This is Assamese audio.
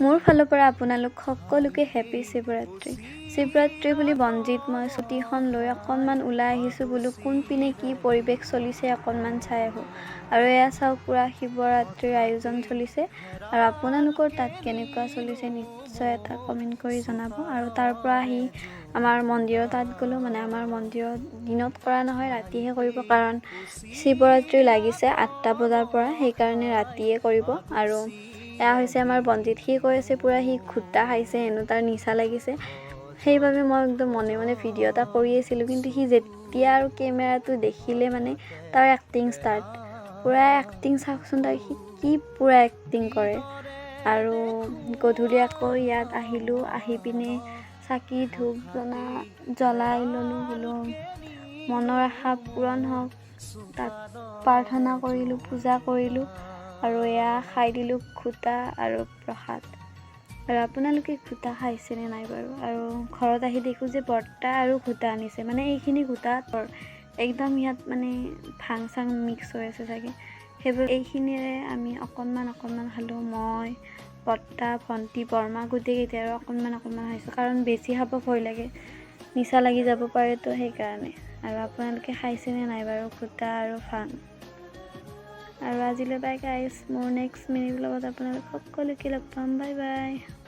মোৰ ফালৰ পৰা আপোনালোক সকলোকে হেপী শিৱৰাত্ৰি। শিৱৰাত্ৰি বুলি বঞ্জিত মই স্কুটিখন লৈ অকণমান ওলাই আহিছোঁ। বোলো, কোনপিনে কি পৰিৱেশ চলিছে অকণমান চাই আহোঁ। আৰু এয়া চাওক, পূৰা শিৱৰাত্ৰিৰ আয়োজন চলিছে। আৰু আপোনালোকৰ তাত কেনেকুৱা চলিছে নিশ্চয় এটা কমেণ্ট কৰি জনাব। আৰু তাৰ পৰা আহি আমাৰ মন্দিৰৰ তাত গ'লোঁ। মানে আমাৰ মন্দিৰত দিনত কৰা নহয়, ৰাতিহে কৰিব, কাৰণ শিৱৰাত্ৰি লাগিছে 8টা বজাৰ পৰা, সেইকাৰণে ৰাতিয়ে কৰিব। আৰু এয়া হৈছে আমাৰ বঞ্জিত। সি কৈ আছে পূৰা সি ঘোটা খাইছে হেনো, তাৰ নিচা লাগিছে। সেইবাবে মই একদম মনে মনে ভিডিঅ' এটা কৰি আছিলোঁ। কিন্তু সি যেতিয়া আৰু কেমেৰাটো দেখিলে, মানে তাৰ এক্টিং ষ্টাৰ্ট। পূৰা এক্টিং চাওকচোন তাৰ, সি কি পূৰা এক্টিং কৰে। আৰু গধূলি আকৌ ইয়াত আহিলোঁ। আহি পিনে চাকি ধূপ জ্বলাই ল'লোঁ। বোলো, মনৰ আশা পূৰণ হওক, তাত প্ৰাৰ্থনা কৰিলোঁ, পূজা কৰিলোঁ আৰু এয়া খাই দিলোঁ ঘোটা আৰু প্ৰসাদ। আৰু আপোনালোকে ঘোটা খাইছেনে নাই বাৰু? আৰু ঘৰত আহি দেখোঁ যে বৰ্তা আৰু ঘোটা আনিছে। মানে এইখিনি ঘোটা একদম ইয়াত মানে ভাং চাং মিক্স হৈ আছে চাগে। সেইবোৰ এইখিনিৰে আমি অকণমান অকণমান খালোঁ। মই, বৰ্তা, ভণ্টি, বৰমা গোটেইকেইটাই আৰু অকণমান অকণমান খাইছোঁ, কাৰণ বেছি খাব ভয় লাগে, নিচা লাগি যাব পাৰেতো, সেইকাৰণে। আৰু আপোনালোকে খাইছেনে নাই বাৰু ঘোটা আৰু ভাং? আৰু আজিলৈ বাই গাইজ। মোৰ নেক্সট মিনি ব্লগত আপোনালোক সকলোকে লগ পাম। Bye bye.